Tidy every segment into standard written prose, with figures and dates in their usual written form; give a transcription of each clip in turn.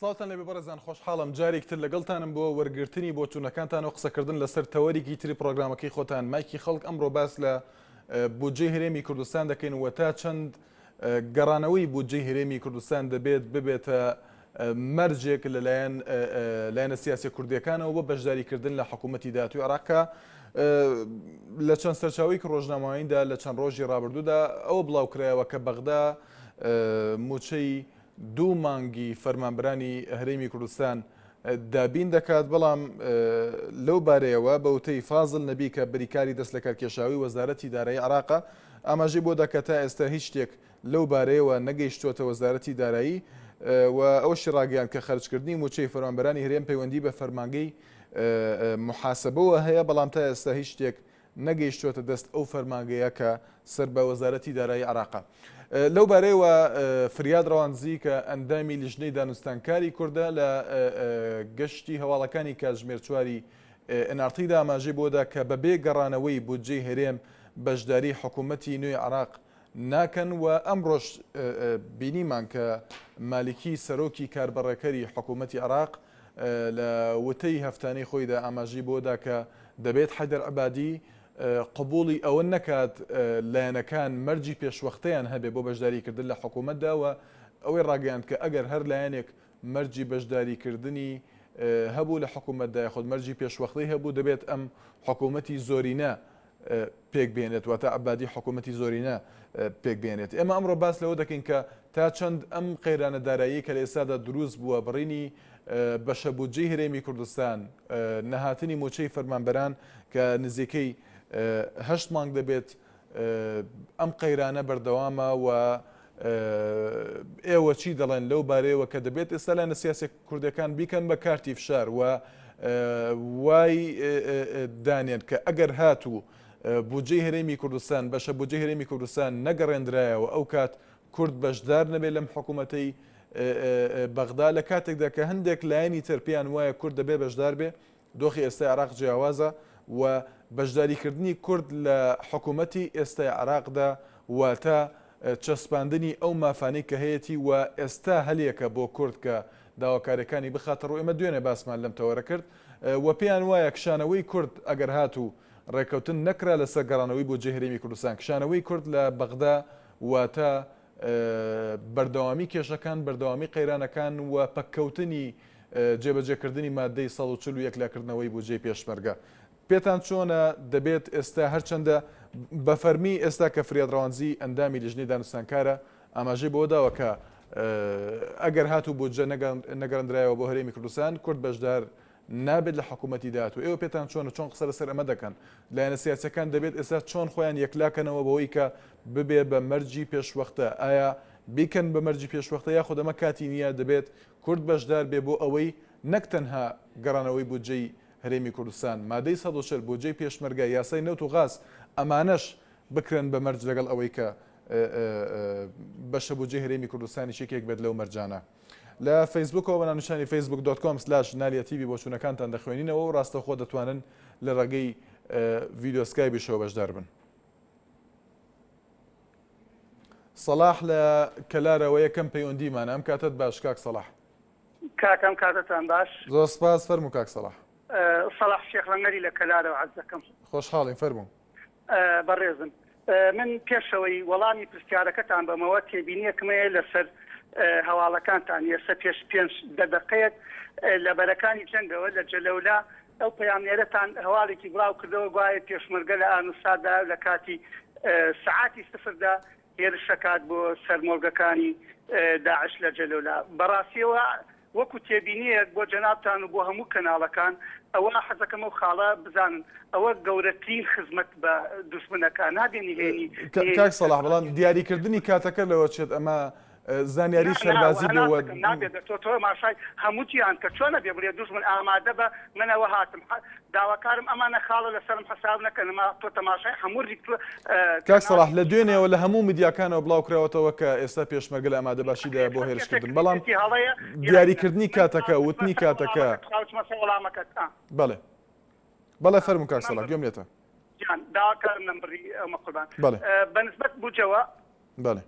سڵاوتان لێبێ بەڕێزان خۆشحاڵم جارێکی تر لەگەڵتانم بۆ وەرگرتنی بۆچوونەکانتان و قسەکردن لەسەر تەوەرێکی تری پڕۆگرامەکەی خۆتان مایکی خەڵک ئەمڕۆ باس لە بودجەی هەرێمی کوردستان دەکەین و تا چەند گەڕانەوەی بودجەی هەرێمی کوردستان دەبێت ببێتە مەرجێک لەلایەن لایەنە سیاسیە کوردیەکانەوە بۆ بەشداریکردن لە حکوومەتی داهاتووی عێراق کە لە چەند سەرچاوەیەکی ڕۆژنامەوانیدا لە چەند ڕۆژی ڕابردوودا ئەوە بڵاوکرایەوە کە بەغدا مووچەی دوو مانگی فەرمانبەرانی هەرێمی کوردستان دابین دەکات، بەڵام لەو بارەیەوە بە وتەی فازل نەبی کە بریکاری دەست لەکارکێشاوی وەزارەتی دارایی عێراقە ئاماژەی بۆ دا کە تا ئێستا هیچ شتێک لەو بارەیەوە نەگەیشتووەتە وەزارەتی دارایی و ئەوەشی ڕاگەیاند کە خەرجکردنی مووچەی فەرمانبەرانی هەرێم پەیوەندی بە فەرمانگەی موحاسەبەوە هەیە، بەڵام تا ئێستا هیچ شتێک نەگەیشتووەتە دەست ئەو فەرمانگەیە کە سەر بە وەزارەتی دارایی عێراقە. لەو بارەیەوە فریاد ڕەواندزی کە ئەندامی لیژنەی دانوستانکاری کوردە لە گەشتی هەواڵەکانی کاتژمێر چواری NRT دا ئاماژەی بۆ دا کە بەبێ گەڕانەوەی بودجەی هەرێم بەشداری حکوومەتی نوێی عێراق ناکەن و ئەمڕۆش بینیمان کە مالیکی سەرۆکی کاربەڕێکەری حکوومەتی عێراق لە وتەی هەفتانەی خۆیدا ئاماژەی بۆ دا کە دەبێت حەیدەر عەبادی قبوڵی ئەوە نەکات لایەنەکان مەرجی پێشوەختەیان هەبێ بۆ بەشداریکردن لە حکوومەتدا و ئەوەی ڕاگەیاند کە ئەگەر هەر لایەنێک مەرجی بەشداریکردنی هەبوو لە حکوومەتدا یاخود مەرجی پێشوەختەی هەبوو دەبێت ئەم حکوومەتی زۆرینە پێک بێنێت واتە عەبادی حکوومەتی زۆرینە پێک بێنێت. ئێمە ئەمڕۆ باس لەوە دەکەین کە تا چەند ئەم قەیرانە داراییەی کە لە ئێستادا دروست بووە، بڕینی بەشە بودجەی هەرێمی کوردستان، نەهاتنی مووچەی فەرمانبەران کە نزیکەی هەشت مانگ دەبێت ئەم قەیرانە بەردەوامە و ئێوە چی دەڵێن لەو بارەیەوە کە دەبێت ئێستا لایەنە سیاسیە کوردەکان بیکەن بە کارتی فشار و وای دانێن کە ئەگەر هاتوو بودجەی هەرێمی کوردستان بەشە بودجەی هەرێمی کوردستان نەگەڕێندرایەوە ئەو کات کورد بەشدار نەبێت لەم حکوومەتەی بەغدا لە کاتێکدا کە هەندێک لایەنی تر پێیان وایە کورد دەبێ بەشدار بێ دۆخی ئێستای عێراق جیاوازە و بەشداریکردنی کورد لە حکوومەتی ئێستای عێراقدا واتە چەسپاندنی ئەو مافانەی کە هەیەتی و ئێستا هەلێکە بۆ کورد کە داواکاریەکانی بخاتە ڕوو، ئێمە دوێنێ باسمان لەم تەوەرە کرد و پێیان وایە کشانەوەی کورد ئەگەر هاتوو ڕێککەوتن نەکرا لەسەر گەڕانەوەی بودجەی هەرێمی کوردستان، کشانەوەی کورد لە بەغدا واتە بەردەوامی کێشەکان، بەردەوامی قەیرانەکان و پەککەوتنی جێبەجێکردنی ماددەی 141 لاکردنەوەی بودجەی پێشمەرگە. پێتان چۆنە دەبێت ئێستا هەرچەندە بە فەرمی ئێستا کە فریاد ڕەواندزی ئەندامی لیژنەی دانوستانکارە ئاماژەی بەوە داوە کە ئەگەر هاتوو بودجە نەگەڕێندرایەوە بۆ هەرێمی کوردستان کورد بەشدار نابێت لە حکوومەتی داهاتوو ئێوە پێتان چۆنە چۆن قسە لەسەر ئەمە دەکەن لایەنە سیاسەکان دەبێت ئێستا چۆن خۆیان یەکلاکەنەوە بەوەی کە ببێ بە مەرجی پێشوەختە ئایا بیکەن بە مەرجی پێشوەختە یاخود ئەمە کاتی نییە دەبێت کورد بەشدار بێ بۆ ئەوەی نەک تەنها گەڕانەوەی بودجەی هەرێمی کوردستان، مادەی 140، بودجەی پێشمەرگە، یاسای نەوت و غاز، ئەمانەش بکرێن بە مەرج لەگەڵ ئەوەی کە بەشە بودجەی هەرێمی کوردستانیش یەکێک بێت لەو مەرجانە. لە فەیسبووکەوە بە ناونیشانی Facebook dot com slash نالیا تیڤی بۆچوونەکانتان دەخوێنینەوە و ڕاستەوخۆ دەتوانن لە ڕێگەی ڤیدیۆ سکایبیشەوە بەشدار بن. سەڵاح لە کەلارەوە یەکەم پەیوەندیمانە، ئەم کاتەت باش کاک سەڵاح. کاک ئەم کاتەتان باش. زۆر سپاس فەرموو کاک سەڵاح. سەڵاح شێخ لەنگەری لە کەلارەوە عەرز دەکەم. خۆشحاڵین فەرموو. بەڕێزم من پێشەوەی وەڵامی پرسیارەکەتان بەمەوە تێبینیەکم هەیە لەسەر هەواڵەکانتان ئێستا پێش پێنج دە دەقەیەک لە بەرەکانی جەنگەوە لە جەلەولا ئەو پەیامنێرەتان هەواڵێکی بڵاو کردەوە گوایە پێشمەرگە لە ئانوسادا لە کاتی سەعاتی سفردا هێرش ئەکات بۆ سەر مۆڵگەکانی داعش لە جەلۆلا. بەڕاستیەوە وەکو تێبینیەک بۆ جەنابتان و بۆ هەموو کەناڵەکان ئەوە حەزەکەم ئەو خاڵە بزانن ئەوە گەورەترین خزمەت بە دوژمن ئەکا نابێ نهێنی کاک سەڵاح بەڵام دیاریکردنی کاتەکە لەوە چێت ئەمە زانیاری سەربازی بێ و. نابێت تۆ تەماشای هەموو جیهان کە چۆن ئەبێ بڵێ دوژمن ئامادە بە من ئەوە هاتم داواکارم ئەمانە خاڵە لەسەرم حەساب نەکەن ئەما تۆ تەماشای هەموو ریک کاک سەڵاح لە دوێنێوە لە هەموو میدیاکانەوە بڵاو کراوەتەوە کە ئێستا پێشمەرگە لە ئامادەباشیدایە بۆ هێرشکردن بەڵام دیاریکردنی کاتەکە وتنی کاتەکە بەڵێ بەڵێ فەرموو کاک سەڵاح گوێم لێتە. گیان داواکارم نەمبڕی ئەمە قوربان بەڵێ بەنسبەت بودجەوە بەڵێ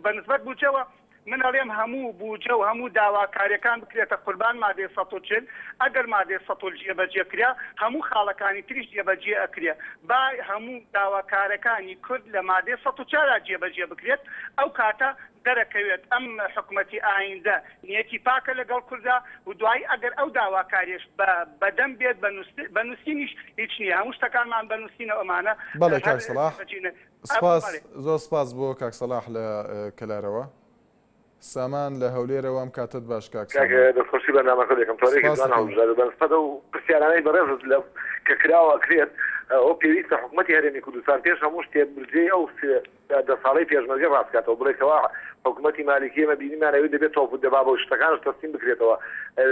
بەنسبەت بودجەوە. من ئەڵێم هەموو بوجە و هەموو داواکاریەکان بکرێتە قوربان مادەی 140 ئەگەر مادەی 140 جێبەجێ کرا هەموو خاڵەکانی تریش جێبەجێ ئەکرێ با هەموو داواکارەکانی کورد لە مادەی 104 جێبەجێ بکرێت ئەو کاتە دەرەکەوێت ئەم حکومەتی ئایندە نیەتی پاکە لەگەڵ کوردا و دوایی ئەگەر ئەو داواکاریەش بە بەدەم بێت بە نوسینیش هیچ نیە هەموو شتەکانمان بە نوسینە ئەمانە بەڵێ کاک سەڵاح سپاس زۆر سپاس بۆ کاک سەڵاح لە کەلارەوە. سامان لە هەولێرەوە ئەم کاتەت باش کاک کاک سامان. دەستخۆشی بەرنامەکە دەکەم تۆرێکی سپاس جوان دەکەم. هەڵبژارد بەنسبەت ئەو پرسیارانەی بەڕێزت لە کە کراوە ئەکرێت ئەوە پێویستە حکومەتی هەرێمی کوردستان پێش هەموو شتێ بودجەی ئەو سێ دە ساڵەی پێشمەرگە ڕاست کاتەوە بڵێ کەوا حکومەتی مالیکی ئێمە بینیمان ئەوێ دەبێت تۆپ و دەبابە و شتەکانش تەسلیم بکرێتەوە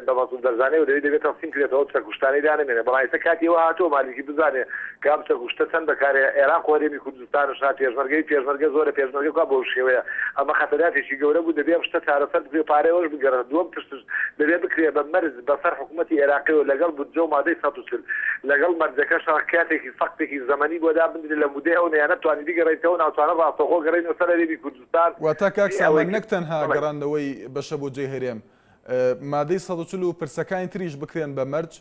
بە مەسعود بەرزانیەوە دەوێ دەبێت تەسلیم کرێتەوە ئەو چەک و شتانەی دانەمێنێ بەڵام ئێستا کاتی ئەوە هاتووە مالیکی بزانێ کە ئەم چەک و شتە چەند بەکارێ عێراق و هەرێمی کوردستانش ها پێشمەرگەی پێشمەرگە زۆرە پێشمەرگە کوا بەو شێوەیە ئەمە خەتەراتێکی گەورە بوو دەبێ ئەم شتە چارەسەر بکرێ پارەی ئەوەش بگەڕێت دووەم تشتش دەبێ بکرێ بە مەرج بەسەر حکومەتی عێراقیەوە لەگەڵ بودجە و مادەی 140 لەگەڵ مەرجەکەشا کاتێکی سەقفێکی زەمەنی بۆ دابندرێ لە مودەی ئەو نەیانە توانی بیگەڕێیتەوە ناوچانە ڕاستەوخۆ گەڕێینەوە سەر هەرێمی کوردستان واتە کاک بێ سامان ئەوەی نەک تەنها بەڵێ. گەڕاندنەوەی بەشە بودجەی هەرێم مادەی 140 و پرسەکانی تریش بکرێن بە مەرج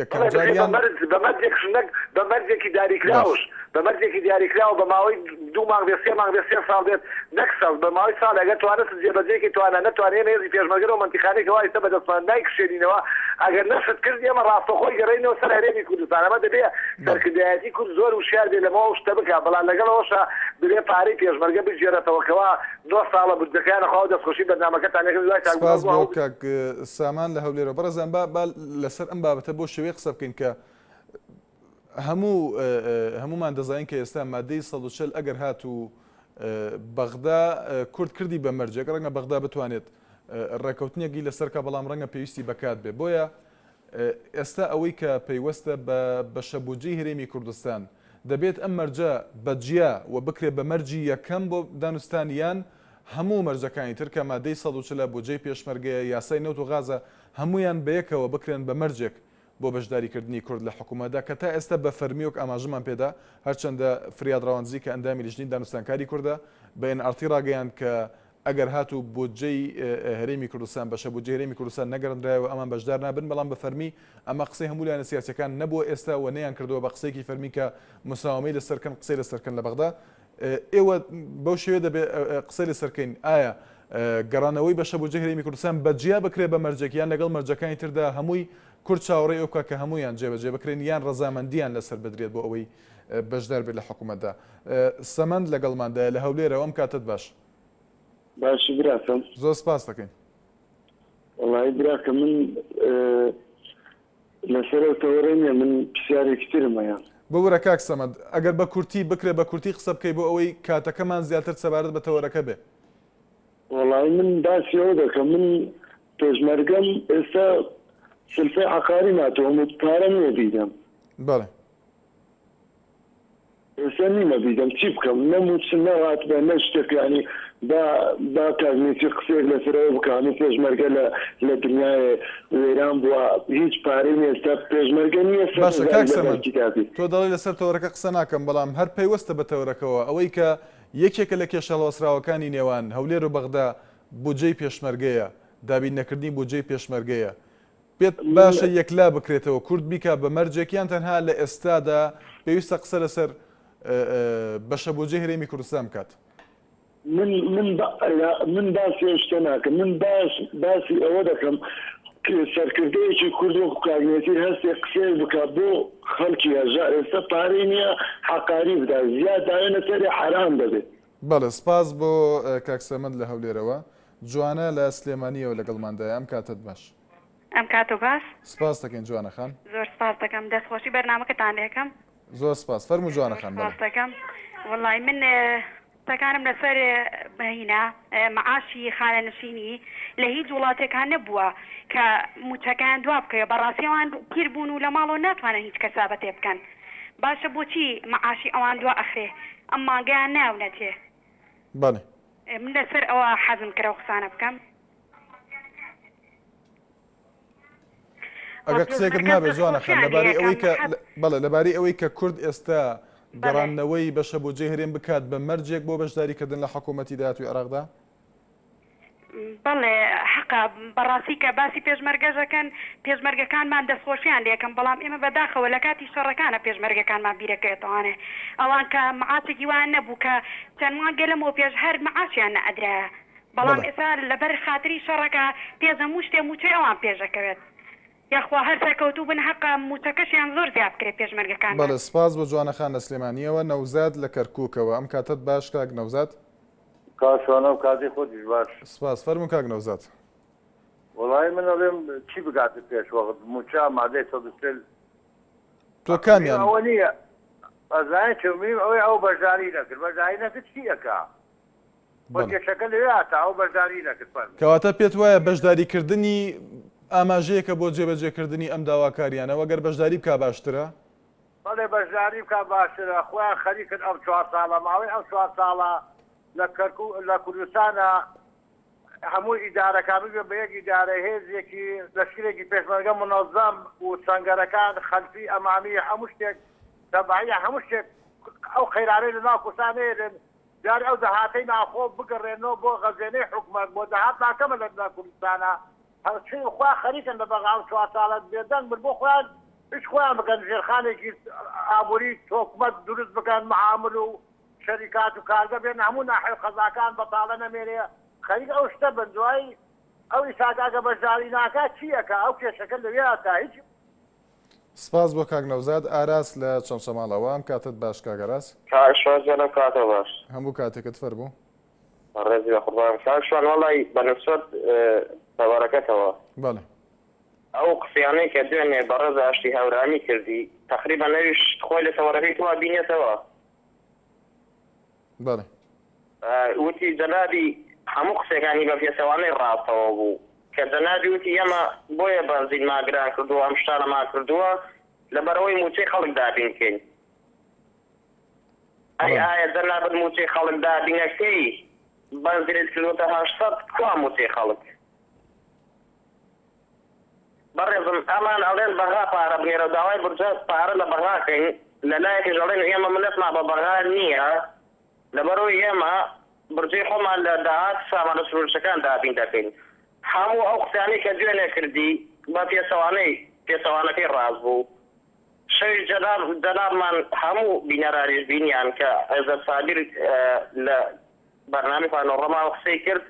یەکەم بەڵێ جار بکرێ بە یان مەرج بە مەرجێکش نەک بە مەرجێکی باش. دیاریکراوش بە مەرجێکی دیاریکراو بە ماوەی دوو مانگ بێت سێ مانگ بێت سێ ساڵ بێت نەک ساڵ بە ماوەی ساڵێ ئەگەر توانست جێبەجێی کەی توانا نەتوانی ئێمە هێزی پێشمەرگە لەو مەنتیقانەی کەوا ئیستا بەدەستمان نایکشێنینەوە ئەگەر نەشت کرد ئێمە ڕاستەوخۆی گەڕێینەوە سەر هەرێمی کوردستان ئەمە دەبێ بەڵێ. سەرکردایەتی کورد زۆر وشیار بێ لەمەوە ئەو شتە بکا بەڵام لەگەڵ ئەوەشا دەبێ پارەی پێشمەرگە بگێڕێتەوە کەوا نۆ ساڵە بودجەکەیان ئەخوا و دەستخۆشی بەرنامەکەتان لێکرد دوای چاکبوونەوە سپاس بۆ بۆ هەوڵ کاک سامان لە هەولێرەوە. بەڕێزان با با لەسەر ئەم بابەتە بۆ شێوەیەک قسە بکەین کە هەموو هەموومان دەزانین کە ئێستا مادەی 140 ئەگەر هاتوو بەغدا کورد کردی بە مەرجێک ڕەنگە بەغدا بتوانێت ڕێکەوتنێکی لەسەر کە بەڵام ڕەنگە پێویستی بەکات بێ بۆیە ئێستا ئەوەی کە پەیوەستە بە بەشە بودجەی هەرێمی کوردستان، دەبێت ئەم مەرجە بە جیا و بکرێت بە مەرجی یەکەم بۆ دانوستان یان هەموو مەرجەکانی تر کە مادەی 140 ە، بودجەی پێشمەرگەیە، یاسای نەوت و غازە، هەموویان بەیەکەوە بکرێن بە مەرجێک بۆ بەشداریکردنی کورد لە حکوومەتدا کە تا ئێستا بە فەرمی وەک ئاماژەمان پێدا هەرچەندە فریاد ڕەواندزی کە ئەندامی لیژنەی دانوستانکاری کوردە بە ئێن ئاڕ تی ڕاگەیاند کە ئەگەر هاتوو بودجەی هەرێمی کوردستان، بەشە بودجەی هەرێمی کوردستان نەگەڕندرایەوە ئەمان بەشدار نابن، بەڵام بە فەرمی ئەمە قسەی هەموو لایەنە سیاسیەکان نەبووە ئێستا و نەیانکردووە بە قسەیەکی فەرمی کە مساوەمەی لەسەر کەن قسەی لەسەر کەن لە بەغدا. ئێوە بەو شێوەیە دەبێ قسەی لەسەر کەین ئایا گەڕانەوەی بەشە بودجەی هەرێمی کوردستان بە جیا بکرێ بە مەرجێک یان لەگەڵ مەرجەکانی تردا هەمووی کورد چاوەڕێی ئەو بکا کە هەموویان جێبەجێ بکرێن یان ڕەزامەندییان لەسەر بدرێت بۆ ئەوەی بەشدار بێت لە حکوومەتدا. سەمەند لەگەڵماندایە لە هەولێرەوە ئەم کاتەت باش. باشی براکەم. زۆر سپاست دەکەین. وەڵایی براکەم من لەسەر ئەو تەوەرە نیە من پرسیارێکی ترم هەیە. ببورە کاک سەمەد ئەگەر بە کورتی بکرێ بە کورتی قسە بکەی بۆ ئەوەی کاتەکەمان زیاتر سەبارەت بە تەوەرەکە بێ. وەڵایی من باسی ئەوە دەکەم من پێشمەرگەم ئێستا سلفەی عەقاریم هاتووە هەموو پارەم نیە بیدەم. بەڵێ. ئێستا نیمە بیدەم چی بکەم نە مووچە نە ڕاتبە نە شتێک یانی با با کاک نێچیر قسەیەک لەسەر ئەوە بکا هەموو پێشمەرگە لە لە دنیایێ وێران بووە هیچ پارەی نیە ئێستا پێشمەرگە نیە سەد باشە کاک هەزاری لە سەمەد بانکی دابێ. تۆ دەڵێی لەسەر تەوەرەکە قسە ناکەم بەڵام هەر پەیوەستە بە تەوەرەکەوە ئەوەی کە یەکێکە لە کێشە هەڵواسراوەکانی نێوان هەولێر و بەغدا بودجەی پێشمەرگەیە دابین نەکردنی بودجەی پێشمەرگەیە پێت باشە یەکلا بکرێتەوە کورد بیکا بە مەرجێک یان تەنها لە ئێستادا پێویستە قسە لەسەر بەشە بودجەی هەرێمی کوردستان بکات؟ من من من باسی ئەو شتە ناکەم من باس باسی ئەوە دەکەم سەرکردەیەکی کورد وەکو کاک نێچیر هەستێ قسەیەک بکا بۆ خەڵکی هەژار ئێستا پارەی نییە حەقاری بدا زیاد داوێنە سەرێ حەرام دەبێت. بەڵێ سپاس بۆ کاک سەمەد لە هەولێرەوە. جوانە لە سلێمانییەوە لەگەڵماندایە ئەم کاتەت باش. ئەم کاتەو باش. سپاست دەکەین جوانە خان. زۆر سپاست دەکەم دەست خۆشی بەرنامەکەتان لێکەم. زۆر سپاس فەرموو جوانە زۆر خان بەڵێ. سپاست دەکەم وەڵای من قسەکانم لەسەر هینا معاشی خانەنشینی لە هیچ وڵاتێکا نەبووە کە موچەکەیان دوا بکەوێ بەڕاستی ئەوان پیر بوون و لە ماڵەوە ناتوانن هیچ کەسابەتێ بکەن باشە بۆچی معاشی ئەوان دوا ئەخرێ ئەم مانگەیان ناونەتێ بەڵێ. من لەسەر ئەوە حەزم کرد ئەو قسانە بکەم. ئەگەر قسەیەکت مابێ جوانە خان لەبارەی ئەوەی کە بەڵێ لەبارەی ئەوەی کە کورد ئێستا گەڕاندنەوەی بەشە بودجەی هەرێم بکات بە مەرجێک بۆ بەشداریکردن لە حکوومەتی داهاتووی عێراقدا؟ بەڵێ حەقە بەڕاستی کە باسی پێشمەرگەش ئەکەن پێشمەرگەکانمان دەستخۆشیان لێکەم بەڵام ئێمە بەداخەوە لە کاتی شەڕەکانە پێشمەرگەکانمان بیرەکەوێتەوانێ ئەوان کە معاشێکی وایان نەبوو کە چەند مانگێ لەمەوە پێش هەر معاشیان نەئەدرایە بەڵام بەڵێ. ئێستا لەبەر خاتری شەڕەکە پێش هەموو شتێ موچەی ئەوان پێش ئەکەوێت یاخوا هەر سەرکەوتوو بن حەقە موچەکەشیان زۆر زیاد بکرێ پێشمەرگەکانمان. بەڵێ سپاس بۆ جوانە خان لە سلێمانیەوە، نەوزاد لە کەرکوکەوە ئەم کاتەت باش کاک نەوزاد. کاک شوانە و کاتی خۆتیش باش. سپاس فەرموو کاک نەوزاد. وەڵایی من ئەڵێم چی بگاتە پێش وەخت موچە مادەی 140 تۆ کامیان؟ ئەوە نییە ئەزانین چ میم ئەوەی ئەو بەشداری نەکرد بەشداری نەکرد چی ئەکا خۆ بەڵێ. کێشەکە لەوێ هاتە ئەو بەشداری نەکرد فەرموو. کەواتە پێت وایە بەشداریکردنی ئاماژەیەکە بۆ جێبەجێکردنی ئەم داواکاریانە و گەر بەشداری بکا باشترە؟ بەڵێ بەشداری بکا باشترە خۆیان خەریکن ئەم چوار ساڵە ماوەی ئەم چوار ساڵە لە کەرکوک لە کوردستانا هەموو ئیدارەکان ببێ بە یەک ئیدارە هێزێکی لەشکرێکی پێشمەرگە مونەزەم و سەنگەرەکان خەلفی ئەمامی هەموو شتێک تەبعیە هەموو شتێک ئەو قەیرانەی لە ناو کوردستان نەیەلن جارێ ئەو داهاتەی ناوخۆ بگەڕێنەوە بۆ غەزێنەی حکومەت بۆ داهات ناکەمە لە کوردستانا هەرچی خوا خەریکن لە بەغا ئەم چوار ساڵە بێدەنگ بن بۆ خۆیان هیچ خۆیان بکەن ژێرخانێکی ئابووری تۆکمە دروست بکەن معامل و شەریکات و کارگە بێن هەموو ناحیە و قەزاکان بەتاڵە نەمێنێ خەریک ئەو شتە بن دوای ئەو ئیساکە ئەگە بەشداری ناکا چی ئەکا ئەو کێشەکە لەوێ تا هیچ سپاس بۆ کاک نەوزاد. ئاراس لە چەمچەماڵەوە. ئەم کاتەت باش کاک ئاراس. کاک شوان گیان ئەم کاتەو باش. هەموو کاتێکت فەرموو. ڕێزی بەقوربان کاک شوان وەڵای بە نسبەت تەوەرەکەتەوە. بەڵێ. ئەو قسەیانەی کە دوێنێ بەڕێز ئاشتی هەورامی کردی تەقریبەن ئەویش خۆی لە تەوەرەکەی تۆ بینێتەوە. بەڵێ. وتی جەنابی هەموو قسەکانی بە پێچەوانەی ڕاستەوە بوو کە جەنابی وتی ئێمە بۆیە بەنزینمان گران کردووە ئەم شتانەمان کردووە لەبەرئەوەی مووچەی خەڵک دابین بکەین. ئەی ئایا جەنابت مووچەی خەڵک دابینەکەی بەنزینت کردووەتە 800 کوا مووچەی خەڵک؟ بەڕێزم ئەمان ئەڵێن بەغا پارە بنێرە داوای بورجە پارە لە بەغا کەین لە لایەکیش ئەڵێن ئێمە منەتمان بە بەغا نییە لەبەرئەوەی ئێمە بورجەی خۆمان لە داهات سامانە سروشتەکان دابین دەکەین هەموو ئەو قسانەی کە دوێنێ کردی بە پێچەوانەی پێچەوانەکەی ڕاست بوو شەویش جەناب جەنابمان هەموو بینەرانیش بینیان کە عێزەت سابیر لە بەرنامەی پانۆڕەماوە قسەی کرد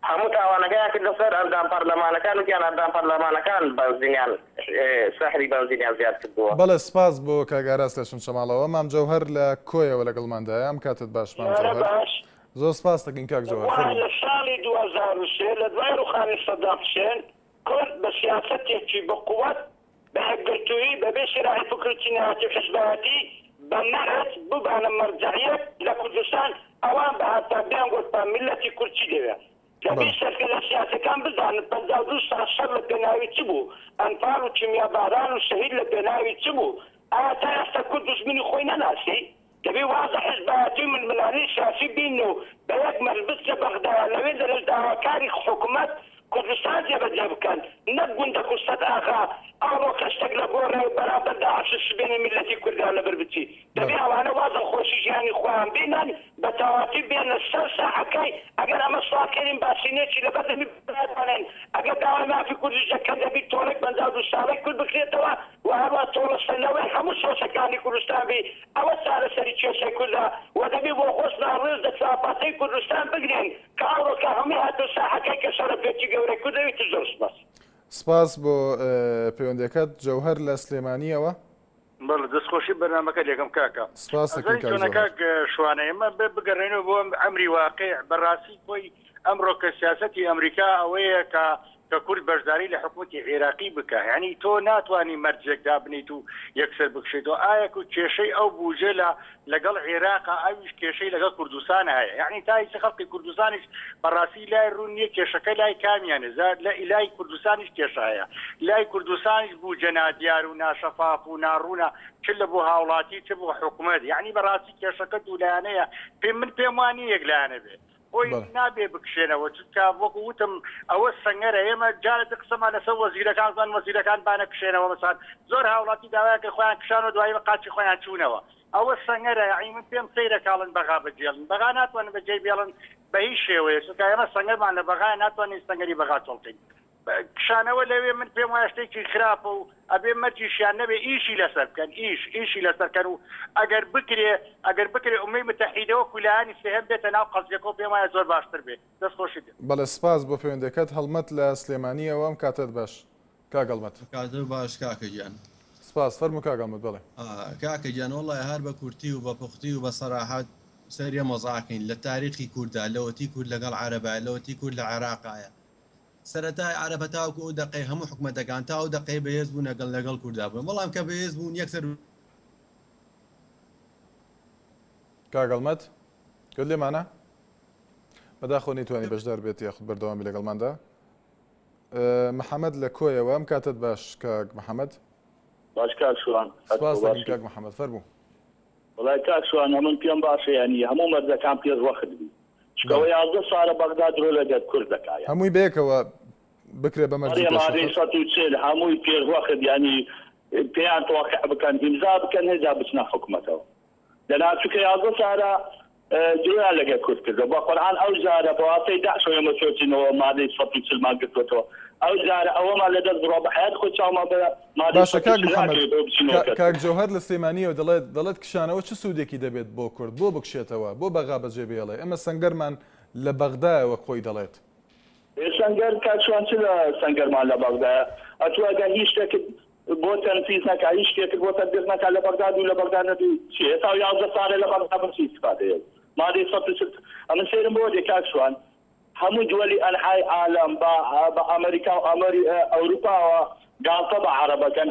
هەموو تاوانەکەیان کردە سەر ئەندام پەرلەمانەکان وتیان ئەندام پەرلەمانەکان بەنزینیان سەحری بەنزینیان زیاد کردووە. بەڵێ سپاس بۆ کاک ئاراس لە چەمچەماڵەوە. مام جەوهەر لە کۆیەوە لەگەڵماندایە. ئەم کاتەت باش مام جارە جەوهەر. باش. زۆر سپاست دەکەین کاک جەوهەر. وایە فەرموو. لە ساڵی 2003 لە دوای ڕوخانی سەدام حوسێن کورد بە سیاسەتێکی بەقوەت بە یەکگرتوویی، بەبێ سیراحی فکر و چینایەتی و حیزبایەتی، بە مەرج ببانە مەرجەعیەت لە کوردستان، ئەوان بهاتبان بیانگوتبا میللەتی کورد چی دەوێ. دەبی بەڵێ. سەرکردە سیاسیەکان بزانن 52 ساڵ شەڕ لە پێناوی چ بوو، ئەنفال و کیمیاباران و شەهید لە پێناوی چ بوو؟ ئایا تا ئێستا کورد دوژمنی خۆی نەناسی؟ دەبی واز لە حیزبایەتی و ململانێی سیاسی بینن و بە یەک مەرج بچنە بەغدا لەوێ دەرێش داواکاری حکومەت کوردستان جێبەجێ بکەن نەک گوندەک و سەد ئاغا ئەوڕۆ کە شتەک لە گۆڕێ و بەرامبەر داعش و سبێنێ میللەتی کوردیان لەبەر بچی دەبی بەڵێ. ئەوانە واز لە خۆشی ژیانی خۆیان بینن بە تەواتی بێنە سەر ساحەکەی ئەگەر ئەمە سڵا کەریم باسینێکی لەبەر دەمی بنێن ئەگەر داوای مافی کوردیش دەکەن دەبی تۆڵەی 52 ساڵەی کورد بکرێتەوە و هەروا تۆڵە سەندنەوەی هەموو شۆشەکانی کوردستان بی ئەوە چارەسەری کێشەی کوردە و دەبی بۆ خۆشمان ڕێز لە چوارپارچەی کوردستان بگرین کە ئەوڕۆکە هەمووی هاتنە ساحەکەی کە شەرەفێکی گەورەی کوردە ویتر زۆر سوپاس. سپاس بۆ پەیوەندیەکەت. جەوهەر لە سلێمانیەوە. بەڵێ دەستخۆشی بەرنامەکە لێکەم کاکە. سپاس دەکەین ئەزانی کاک چۆنە جەوهەر. کاک شوانە ئێمە بێ بگەڕێینەوە بۆ ئەمری واقیع بەڕاستی خۆی ئەمڕۆ کە سیاسەتی ئەمریکا ئەوەیە کە کە کورد بەشداری لە حکومەتی عێراقی بکا یانی تۆ ناتوانی مەرجێک دابنیت و یەکسەر بکشێتەوە ئایا کو کێشەی ئەو بوجە لە لەگەڵ عێراقا ئەویش کێشەی لەگەڵ کوردستان هەیە یانی تا ئیسە خەڵکی کوردستانیش بەڕاستی لای ڕوون نییە کێشەکە لای کامیانە زا لە لای کوردستانیش کێشە هەیە لای کوردستانیش بوجە نادیار و ناشەفاف و ناڕوونە چ لە بۆ هاوڵاتی چ بۆ حکومەت یانی بەڕاستی کێشەکە دوولایەنەیە پێ من پێم وانیە یەک لایەنە بێ خۆی بەڵێ. نابێ بکشێنەوە چونکە وەکو وتم ئەوە سەنگەرە ئێمە جارێ تر قسەمان لەسەر وەزیرەکان زان وەزیرەکان با نەکشێنەوە مەسان زۆر هاوڵاتی داوایان کرد خۆیان کشانەوە دوایی بە قاچی خۆیان چوونەوە ئەوە سەنگەرە یەعنی من پێم سەیرە کاڵن بەغا بەجێڵن بەغا ناتوانن بەجێی بێڵن. بە هیچ شێوەیەک چونکە ئێمە سەنگەرمان لە بەغایە ناتوانین سەنگەری بەغا چۆڵ کەین کشانەوە لەوێ من پێم وایە شتێکی خراپە و ئەبێ مەرجیشیان نەبێ ئیشی لەسەر بکەن ئیش ئیشی لەسەر کەن و ئەگەر بکرێ ئەگەر بکرێ ئومەی متەحیدە وەکو لایەنی سێهەم بێتە ناو قەزیەکەوە پێم وایە زۆر باشتر بێ دەست خۆشی بێ. بەڵێ سپاس بۆ پەیوەندیەکەت هەڵمەت لە سلێمانیەوە ئەم کاتەت باش کاک هەڵمەت. کاتت باش کاکە گیان. سپاس فەرموو کاک هەڵمەت بەڵێ. کاکە گیان وەڵای هەر بە کورتی و بە پوختی و بە سەراحەت سەیری ئەم وەزعە کەین لە تاریخی کوردا لەوەتی کورد لەگەڵ عەرەبایە لەوەتی کورد لە عێراقایە سەرەتای عەرەبە تاوەکو ئەو دەقەی هەموو حکومەتەکان تا ئەو دەقەی بەهێز بوون لەگەڵ لەگەڵ کوردا بوون بەڵام کە بەهێز بوون یەکسەر کاک هەڵمەت گوێت لێمانە؟ بەداخەوە نەیتوانی بەشدار بێت یاخود بەردەوام بێت لەگەڵماندا. محەمەد لە کۆیەوە ئەم کاتەت باش کاک محەمەد. باش کاک شوان سپاس دەکەم کاک محەمەد فەرموو. وەڵای کاک شوان ئەمن پێم باشە یانی هەموو مەرجەکان پێش وەخت بی چونکە ئەوە 11 سالە بەغدا درۆ لەگەر کورد دەکا یانی. هەمووی بەیەکەوە بکرێ بە مەرجی بەڵێ پێش مادەی وەخت. 140 هەمووی پێش وەخت یانی پێیان تۆقیع بکەن ئیمزا بکەن ئینجا بچنە حکومەتەوە دەنا چونکە 11 سالە درۆیان لەگەر کورد کردوە بە قورعان ئەو جارە بە واسەی دەعشەوە ئێمە چۆچینەوە مادەی 140 مان گرتوەتەوە ئەو جارە ئەوەمان لە دەست بڕوا بە حەیات خۆی چاومان بە مادەی باشە کاک 140 محەمەد ناکەوێتەوە بچینەوە کا کەرکوک. کاک جەوهەر لە سلێمانیەوە دەڵێت دەڵێت کشانەوە چ سوودێکی دەبێت بۆ کورد بۆ بکشێتەوە بۆ بەغا بەجێ بهێڵێ ئێمە سەنگەرمان لە بەغدایە وەک خۆی دەڵێت. ئێ سەنگەر کاک شوان چ لە سەنگەرمان لە بەغدایە ئەتوو ئەگەر هیچ شتێکت بۆ تەنفیز نەکا هیچ شتێکت بۆ تەتبیق نەکا لە بەغداد و لە بەغداد نەبی چی ئێستا 11 سالە لە بەغدا بم چی ئیستفادەیە مادەی 140 ئەمن سەیرم بۆ دێ کاک شوان هەموو دوەلی ئەنحای عالەم بە بە ئەمریکا و ئەمری ئەوروپاوە گاڵتە بە عەرەبەکەن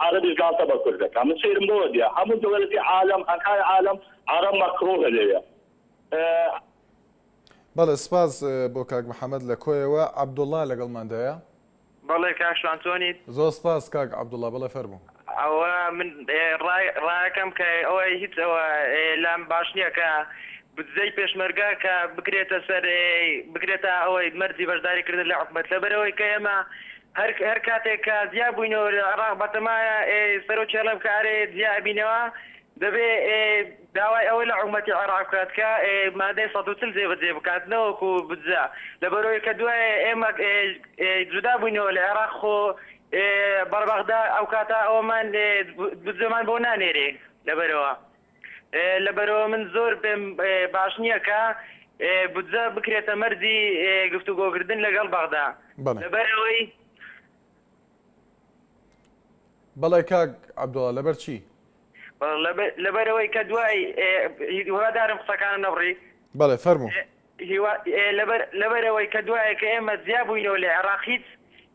عەرەبیش گاڵتە بە کورد دەکا من سەیرم بۆ دێ هەموو دەوەلەتی عالەم ئەنحای عالەم عەرەب مەکروهە لەوێ بەڵێ سپاس بۆ کاک محەمەد لە کۆیەوە. عەبدوڵا لەگەڵماندایە. بەڵێ کاک شوان چۆنیت؟ زۆر سپاس کاک عەبدوڵا بەڵێ فەرموو. ئەوە من ڕای ڕایەکەم کە ئەوە هیچ ئەوە لام باش نییە کە بودجەی پێشمەرگە کە بکرێتە سەر بکرێتە ئەوەی مەرجی بەشداری کردن لە حکومەت لەبەرئەوەی کە ئێمە هەر هەر کاتێک کە جیا بووینەوە لە عێراق بەتەمایە سەرۆکی هەڵێم کە ئەرێ جیا ئەبینەوە دەبێ داوای ئەوە لە حکومەتی عێراق بکات کە مادەی 140 جێبەجێ بکات نەوەکو بودجە لەبەرئەوەی کە دوای ئێمە جودا بووینەوە لە عێراق خۆ بەڕ بەغدا ئەو کاتە ئەوەمان بودجەمان بۆ نانێرێ لەبەرەوە لەبەرەوە من زۆر پێم باش نییە کە بودجە بکرێتە مەرجی گفتوگۆکردن لەگەڵ بەغدا لەبەرئەوەی بەڵێ کاک عەبدوڵا لەبەر چی؟ لەبەرئەوەی کە دوای هیوادارم قسەکانم نەبڕی. بەڵێ فەرموو. لەبەرئەوەی کە دوای کە ئێمە جیا بووینەوە لە عێراق هیچ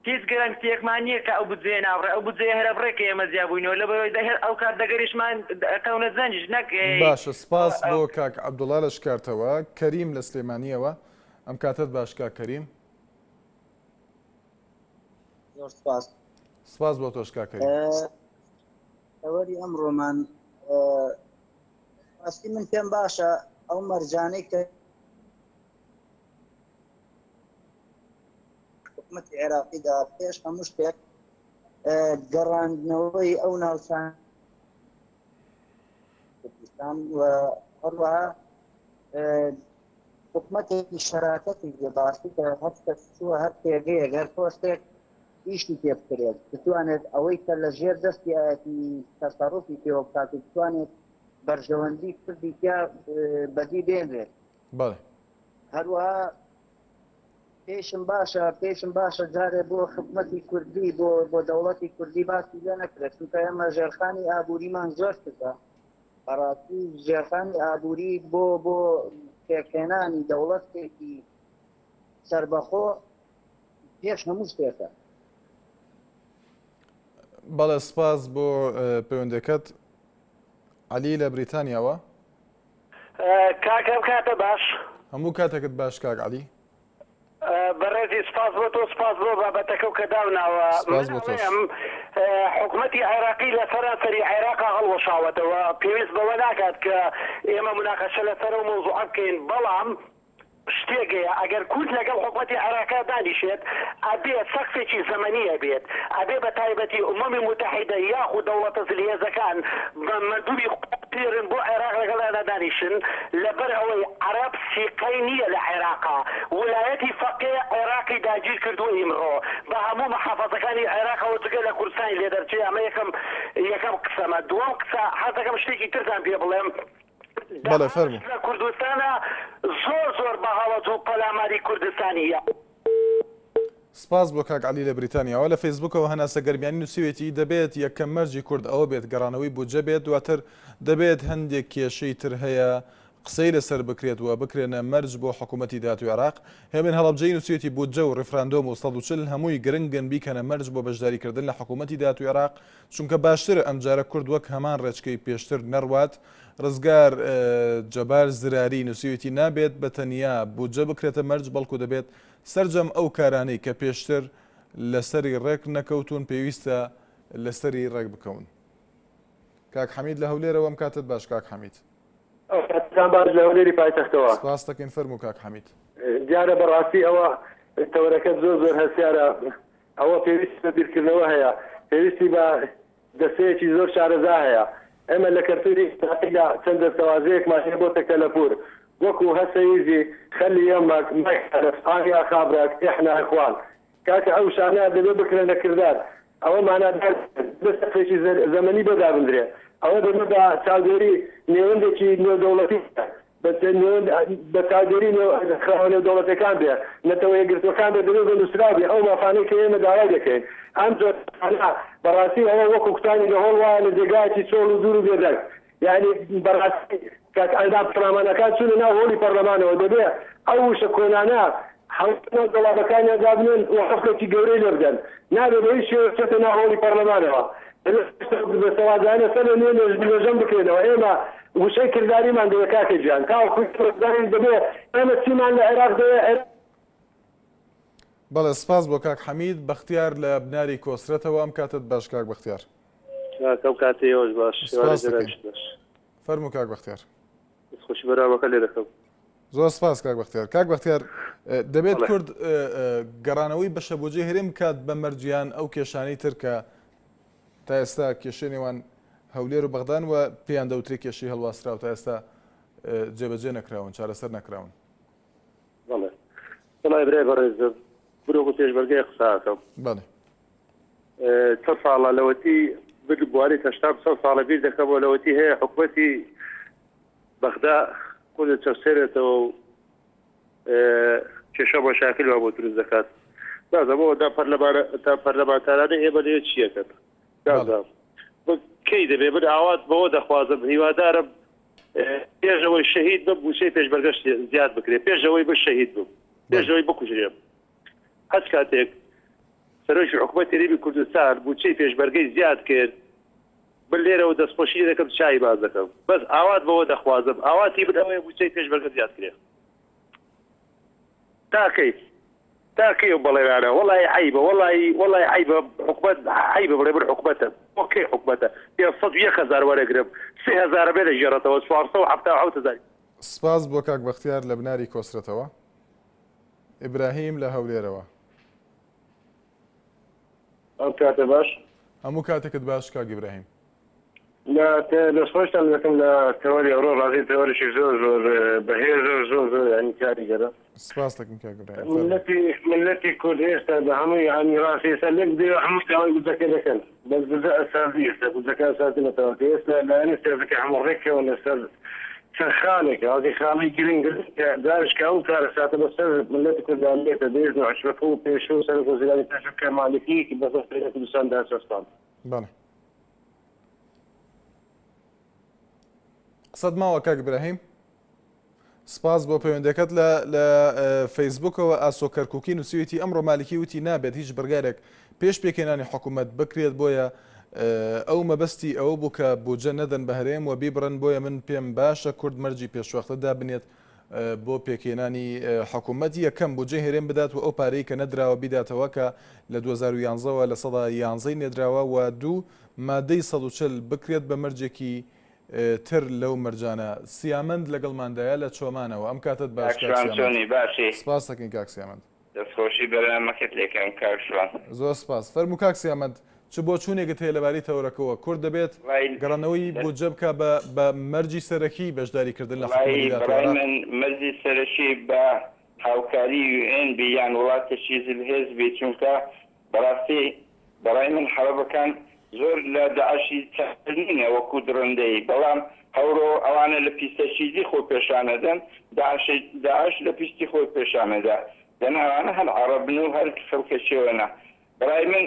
هیچ گەرەنتیەکمان نییە کە ئەو بودجەیە نابڕێ ئەو بودجەیە هەر ئەبڕێ کە ئێمە جیا بووینەوە لەبەرئەوەی دە ئەو کات دەگەریشمان ئەکەونە جەنگیش نەک باشە سپاس بۆ کاک عەبدوڵا لە شکارتەوە. کەریم لە سلێمانییەوە ئەم کاتەت باش کاک کەریم. زۆر سپاس. سپاس بۆ تۆش کاک کەریم. تەوەری ئەمڕۆمان ڕاستی من پێم باشە ئەو مەرجانەی کە حکومەتی عێراقیدا پێش هەموو شتێک گەڕاندنەوەی ئەو ناوچان کوردستان و هەروەها حکومەتێکی شەراکەتی بێ بەڕاستی کە هەر کەس چووە هەر پێگەیەک هەر پۆستێک ئیشی پێ بکرێت بتوانێت ئەوەی کە لە ژێر دەستی ئایەتی تەسەڕوفی پێوە بکات و بتوانێت بەرژەوەندی کوردی تیا بەدی بێنرێت. بەڵێ. هەروەها پێشم باشە پێشم باشە جارێ بۆ حکومەتی کوردی بۆ بۆ دەوڵەتی کوردی باسی لێ نەکرێت چونکە ئێمە ژێرخانی ئابووریمان زۆر کردە بەڕاستی ژێرخانی ئابووری بۆ بۆ پێکهێنانی دەوڵەتێکی سەربەخۆ پێش هەموو شتێکە. بەڵێ سپاس بۆ پەیوەندەکەت عەلی لە بریتانیاوە. کاک ئەم کاتە باش. هەموو کاتێکت باش کاک عەلی. بەڕێزی سپاس بۆ تۆ سپاس بۆ بابەتەکە و کە داوناوە سپاس من بۆ تۆش. ئەڵێم حکومەتی عێراقی لە سەرانسەری عێراقا هەڵوەشاوەتەوە پێویست بەوە ناکات کە ئێمە موناقەشە لەسەر ئەو مەوزوعە بکەین بەڵام شتێک هەیە ئەگەر کورد لەگەڵ حکومەتی عێراقا دانیشێت ئەبێ سەقفێکی زەمەنی هەبێت ئەبێ بە تایبەتی ئومەمی موتەحیدە یاخود دەوڵەتە زلهێزەکان بە مەندوبی خۆیان بنێرن بۆ عێراق لەگەڵیانا. پەرلەمانە دانیشن لەبەر ئەوەی عەرەب سیقەی نییە لە عێراقا ولایەتی فەقێ عێراقی داگیر کردووە ئیمڕۆ بە هەموو محافەزەکانی عێراقەوە جگە لە کوردستانی لێ دەرچێ ئەمە یەکەم یەکەم قسەمە دووەم قسە حەز دەکەم شتێکی ترتان پێ بڵێم بەڵێ داعش فەرموو. لە کوردستانا زۆر زۆر بە هەڵەت و پەلاماری کوردستانی یا. سپاس بۆ کاک عەلی لە بریتانیاوە. لە فەیسبووکەوە هەناسە گەرمیانی نووسیوێتی، دەبێت یەکەم مەرجی کورد ئەوە بێت گەڕانەوەی بودجە بێت، دواتر دەبێت هەندێک کێشەی تر هەیە قسەی لەسەر بکرێت و بکرێنە مەرج بۆ حکوومەتی داهاتووی عێراق. هێمن هەڵەبجەیی نووسیوێتی، بودجە و ڕیفراندۆم و 140 هەمووی گرنگن بیکەنە مەرج بۆ بەشداریکردن لە حکوومەتی داهاتووی عێراق، چونکە باشترە ئەمجارە کورد وەک هەمان ڕێچکەی پێشتر نەڕوات. ڕزگار جەبار زراری نووسیوێتی، نابێت بە تەنیا بودجە بکرێتە مەرج، بەڵکو دەبێت سەرجەم ئەو کارانەی کە پێشتر لەسەری ڕێک نەکەوتوون پێویستە لەسەری ڕێک بکەون. کاک حەمید لە هەولێرەوە ئەم کاتەت باش کاک حەمید. ئەو کاتتان باش لە هەولێری پایتەختەوە. سپاست دەکەین فەرموو کاک حەمید. دیارە بەڕاستی ئەوە تەوەرەکەت زۆر زۆر هەستیارە ئەوە پێویستی بە بیرکردنەوە هەیە پێویستی بە دەستەیەکی زۆر شارەزا هەیە. ئێمە لە کەلتوری ئیسلامیدا چەند دەستەواژەیەکمان هەیە بۆتە کەلەپوور وەکو، هسه يجي، خلي يمك، ما يخالف، اني اخابرك، احنا اخوان. کاکە ئەو وشانە دەبێ بکرێنە کردار. ئەوە مانادار دەبێ سەقفێکی زەمەنی بۆ دابندرێ. ئەوە دەبێ بە چاودێری نێوەندێکی نێودەوڵەتی بە چاودێری ڕێکخراوە نێودەوڵەتیەکان بێ، نەتەوە یەکگرتووەکان بێ، دەبێ بە نووسراو بێ ئەو مافانەی کە ئێمە داوای دەکەین. ئەم جۆرە شتانە بەڕاستی ئەوە وەکوو کوتانی دەهۆڵ وایە لە جێگایەکی چۆڵ و دوور و بێدەنگ. یانی بەڕاستی کاک ئەندام پەرلەمانەکان چوونە ناو هۆڵی پەرلەمانەوە دەبێ ئەو وشە کۆنانە هەموو ناو دۆڵابەکانیان دابنێن و قفلێکی گەورەی لێ بدەن. نابێ بە هیچ شێوەیەک بچێتە ناو هۆڵی پەرلەمانەوە. دەبێ دەسەڵاتدارانە سەر لە نوێ نۆژەن بکرێنەوە. ئێمە وشەی کرداریمان دەوێ کاکە گیان. تاوەکو ئێمە بزانین دەبێ ئێمە چیمان لە عێراق دەوێ، عێراق. بەڵێ سپاس بۆ کاک حەمید. بەختیار لە بناری کۆسرەتەوە ئەم کاتەت باش کاک بەختیار. کاک ئەم کاتەی ئێوەش باش. سپاس دەکەین. فەرموو کاک بەختیار. دەستخۆشی بەرنامەکە لێ دەکەم. زۆر سپاس کاک بەختیار. کاک بەختیار دەبێت کورد گەڕانەوەی بەشە بۆجەی هەرێم بکات بە مەرجیان ئەو کێشانەی تر کە تا ئێستا کێشەی نێوان هەولێر و بەغدان و پێیان دەوترێ کێشەی هەڵواسراو تا ئێستا جێبەجێ نەکراون چارەسەر نەکراون. بەڵێ وەڵای برای بەڕێزم من وەکو پێشمەرگەیەک قسە ئەکەم. بەڵێ. چەند ساڵە لەوەتی من بواری تەشتام چەند ساڵە بیر دەکەمەوە لەوەتی هەیە حکومەتی بەغدا کورد دەچەوسێنێتەوە و کێشە مەشاکل وا بۆ دروست دەکات نازانم ئەوە دا پەرلەمانە تا پەرلەمانتارانە ئێمە لێ چیەکەن نازانم کەی دەبێ من ئاوات بەوە دەخوازم هیوادارم پێش ئەوەی شەهید بم مووچەی پێشمەرگەش زیاد بکرێت پێش ئەوەی من شەهید بم پێش ئەوەی بکوژرێم هەچ کاتێک سەرۆکی حکوومەت هەرێمی کوردستان مووچەی پێشمەرگەی زیاد کرد من لێرەوە دەستخۆشی لێ دەکەم چای باز دەکەم بەس ئاوات بەوە دەخوازم ئاواتی من ئەوەیە مووچەی پێشمەرگە زیاد کرێ تا کەی تا کەی ئەو بەڵێنانە وەڵی عەیبە وەڵی وەڵی عەیبە حکومەت عەیبە بڵێ من حکومەتم بۆ کەی حکومەتە 501 هەزار وەرەگرم سێ هەزارە بێ دەگێڕێتەوە 477 هەزار. سپاس بۆ کاک بەختیار لە بناری کۆسرەتەوە. ئیبراهیم لە هەولێرەوە. ئەم کاتە باش. هەموو کاتێکت باش کاک ئیبراهیم. لە دەستخۆشتان دەکەم لە تەوەری ئەوڕۆ ڕازی تەوەرێکی زۆر زۆر بەهێزە و زۆر زۆر یانی کاریگەرە. سپاس دەکەم کاک ئیبراهیم فەرموو. مللەتی مللەتی کورد ئێستا بە هەمووی یانی ڕاستی ئێستا لێک بدەیەوە هەموو داوای بودجەکە دەکەن بەس بودجە ئەساسی ئێستا بودجەکە ئەساسی نەتەوەکە ئێستا لایەنە سیاسەکە هەموو ڕێککەون لەسەر چەند خاڵێک ئەوەی خاڵی گرنگ کە جارش کە ئەو کارەساتە بەسەر مللەتی کوردان بێتە بێژن و عشرەکە و پێشوو سەرۆک وەزیرانی پێشوو کە مالکی بەسەر هەرێمی کوردستاندا چەسپاند. بەڵێ. قسەت ماوە کاک ئیبراهیم؟ سپاس بۆ پەیوەندەکەت لە لە فەیسبوکەوە ئاسۆ کەرکوکی نووسیویەتی ئەمڕۆ مالکی وتی نابێت هیچ بڕیارێک پێش پێکهێنانی حکوومەت بکرێت بۆیە ئەو مەبەستی ئەوە بوو کە بودجە نەدەن بە هەرێم و بیبڕن بۆیە من پێم باشە کورد مەرجی پێشوەختە دابنێت بۆ پێکهێنانی حکوومەت یەکەم بودجەی هەرێم بدات و ئەو پارەی کە نەدراوە بیداتەوە کە لە 2011 ەوە 11%ی نێدراوە و دوو مادەی 140 بکرێت بە مەرجێکی تر لەو مەرجانە. سیامەند لەگەڵماندایە لە چۆمانەوە. ئەم کاتەت باش کاک کاک شوان سیامەند. چۆنی باشی؟ سپاست دەکەین کاک سیامەند. دەستخۆشی بەرنامەکەت لێکەم کاک شوان. زۆر سپاس. فەرموو کاک سیامەند. چ بۆچوونێکت هەیە لەبارەی تەوەرەکەوە؟ کورد دەبێت گەڕانەوەی بودجە بکا بە بە مەرجی سەرەکی بەشداریکردن لە حکومەتی وەڵایی داهاتووی بەڕای عێراق؟ من مەرجی سەرەکی بە هاوکاری یوئێن بی یان وڵاتێکی زلهێز بی چونکە بەڕاستی بەڕای من عەڕەبەکان زۆر لە داعشی چاکتر نینە وەکو دڕندەیی بەڵام ئەوڕۆ ئەوانە لە پیسەکیدی خۆی پێشانەدەن داعش داعش لە پیستی خۆی پێشانەدا دەنا ئەوانە هەر عەڕەبن و هەر خەڵکەکیەوەنە بەڕای من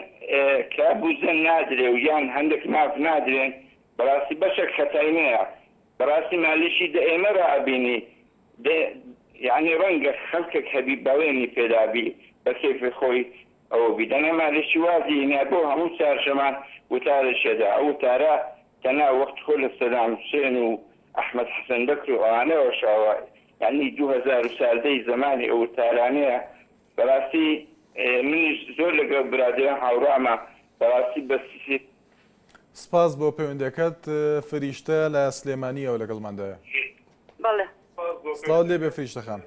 کە بودجە نادرێ و یان هەندێک ماف نادرێن بەڕاستی بەشێک خەتای منە بەڕاستی مالیکی دە ئێمە ڕا ئەبینی دە یانی ڕەنگە خەڵکێک هەبی بەڵێنی پێدابی بە کەیفی خۆی ئەوە بی دەنا مالیکی وازی هینا بۆ هەموو چارشەمان وتارێکێدا ئەو وتارە تەنها وەخت خۆ لە سەدام حوسێن و ئەحمەد حەسەن بەکر و ئەوانەوە شاوە یانی 2014 ی زەمانی ئەو وتارانەیە بەراستی منیش زۆر لەگەڵ برادەران هاوڕامە بەراستی بە سیسی. سپاس بۆ پەیوەندیەکەت فریشتە لە سلێمانیەوە لەگەڵماندایە. بەڵێ. سڵاوت لێبێ فریشتە خان.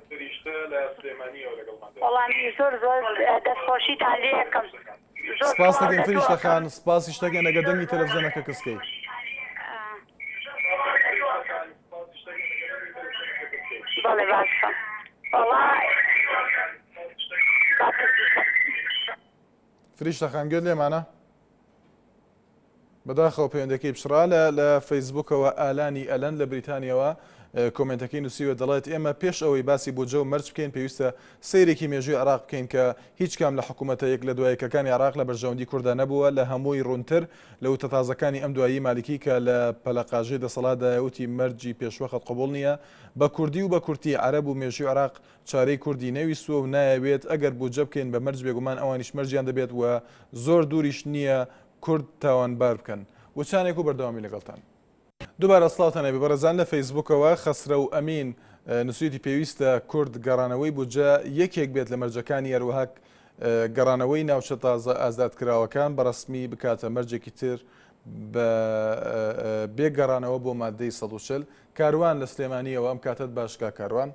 وەڵا منیش زۆر زۆر دەست خۆشیتان لێ ئەکەم زۆر سپاس سڵاو دەکەین لە تۆ فریشتە ئەکەم. خان سپاسیش دەکەین ئەگەر دەنگی تەلەفزیۆنەکە کز کەی. بەڵێ باشە وەڵا فریشتە خان گوێت لێمانە؟ بەداخەوە پەیوەندەکەی پچڕا لە لە فەیسبوکەوە ئالانی ئەلەند لە بریتانیەوە کۆمێنتەکەی نووسیوە دەڵێت ئێمە پێش ئەوەی باسی بودجە و مەرج بکەین پێویستە سەیرێکی مێژووی عێراق بکەین کە هیچ کام لە حکوومەتە یەک لە دوایەکەکانی عێراق لە بەرژەوەندی کورددا نەبووە لە هەمووی ڕوونتر لە وتە تازەکانی ئەم دوایی مالکی کە لە پەلەقاژەی دەسەڵاتدایە وتی مەرجی پێشوەخت قبوڵ نییە بە کوردی و بە کورتی عەرەب و مێژووی عێراق چارەی کوردی نەویستووە و نایەوێت، ئەگەر بودجە بکەین بە مەرج بێگومان ئەوانیش مەرجیان دەبێت و زۆر دووریش نییە کورد تاوانبار بکەن. وچانێک و بەردەوامی لەگەڵتان. دووبارە سڵاوتان هەبێ بەڕێزان لە فەیسبووکەوە خەسرەو ئەمین نووسیویەتی پێویستە کورد گەڕانەوەی بودجە یەکێک بێت لە مەرجەکانی هەروەها گەڕانەوەی ناوچە تازە ئازادکراوەکان بە ڕەسمی بکاتە مەرجێکی تر بە بێ گەڕانەوە بۆ ماددەی 140 کاروان لە سلێمانیەوە ئەم کاتەت باش کاک کاروان.